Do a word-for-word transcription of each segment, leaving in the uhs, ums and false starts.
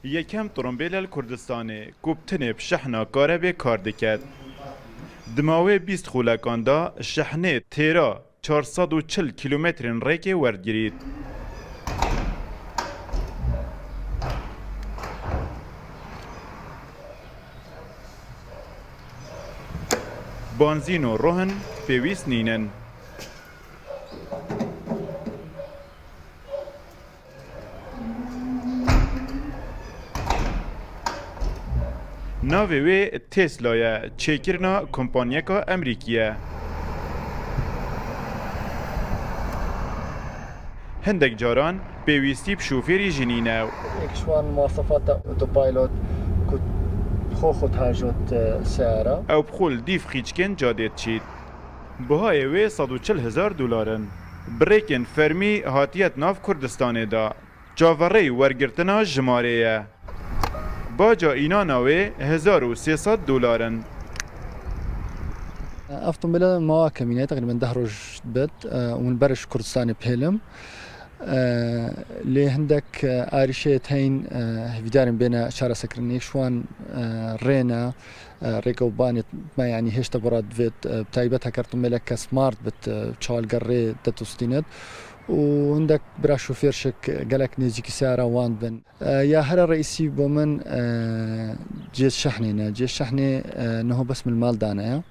Yekem trombêl e li Kurdistanê ku bi tinê bi şehna karebê kar diket. Di mawê bîst xulekan de şehnê têra çar sed û çil kîlometrên rêkê werdigirît. Banzîn û rohin pêwîst nînin. Navê wê Tesla ye, çêkirina kompanyeka Emerîkî ye. Hindek caran pêwîstî bi şofêrî jî nîne. Yek ji wan muwasefata autopilot ku xwe xwe dihejot, e, seyara. Ew bi xwe li dîv xîçkên cadê diçît. Bihayê wê sed û çil hezar dolar in. Bi rêkên fermî hatiye di nav Kurdistanê de. Çaverêyî wergirtina jimarê ye. Baca înana wê hezar û sê sed dolar in. Ev tombêle mawa kemîne, teqrîben deh roj dibet, e, û min ber ji Kurdistanê bihêlim. E, lê hindek, e, arîşeyê heyîn, e, hêvîdarên bêne çareserkirin. Yek ji wan, e, rê ne, e, rêke û banê me, yanî hêşta bora divêt, e, bi taybet heker tombêleke smart bit, e, çal ger rê detostînit. Û hindek bira şofêr şik gelek nêzîkî seyara wan dibin. E, ya here reîsî bo min, e, cihê şehnê ne. Cihê şehnê, e, niho bes min li mal dane ye.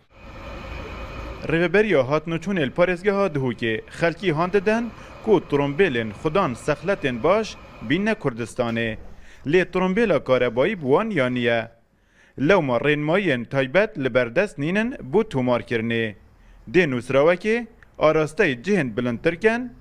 Rêveberiya Hatnûçûnê li parêzgeha Duhokê xelkî han didin ku trombêlên xudan sexletên baş bînne Kurdistanê. Lê trombêla karebayî bi wan ya niye. Lewma rênmayiyên taybet li ber dest nînin bo tomarkirinê. Dê nûsrawekê arasteyî cihên bilindtir ken,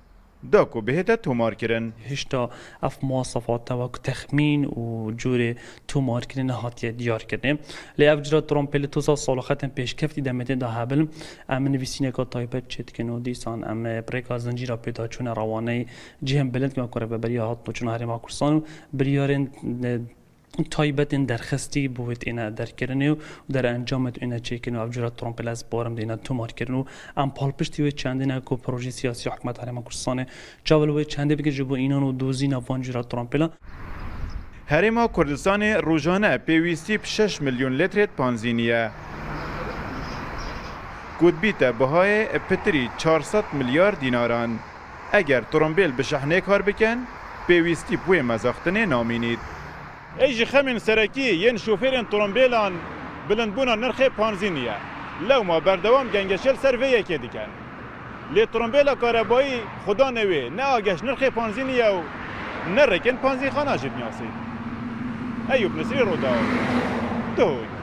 da ku bihête tomarkirin. Hişta ev muwasefate wek texmîn û cûrê tomarkirinê nehatiye diyarkirinê. Lê ev cûra trompêlê toza saloxetên pêşkeftî demê tê de hebin. Em nivîsîneka taybet çêdikin û dîsan em bi rêka zincîra pêdaçûna rewaneyî cihên bilind, wek ku Rêveberiya Hatnûçûna Herêma Kurdistan û biryarên, e, taybetên derxistî bo wê têne derkirinê û derencamê têne çêkirin û ev cûra trompêl ez barim dêne tomarkirin û em palpiştî wê çendê ne ku projeyê siyasî ya Hikûmeta Herêma Kurdistanê çawa li wê çendê bike ji bo înan û dozîna van cûra trompêlan. Herêma Kurdistanê rojane pêwîstî bi şeş milyon litrê panzînî ye. Ku dibîte bihayê pitirî çar sed milyar dînaran. Eger trombêl bi şehnê kar bikin, pêwîstî bi wê mezaxtinê namînît. Ê jî xemên serekî yên şofêrên trombêlan bilindbûna nirxê panzînî ye. Lewma berdewam gengeşe li ser vê yekê dikin. Lê trombêla karebayî xudanê wê ne ageh ji nirxê panzînî ye û ne rêkên panzînxana jî dinasît. Eyûp Nisrî, Rûdaw, Duhok.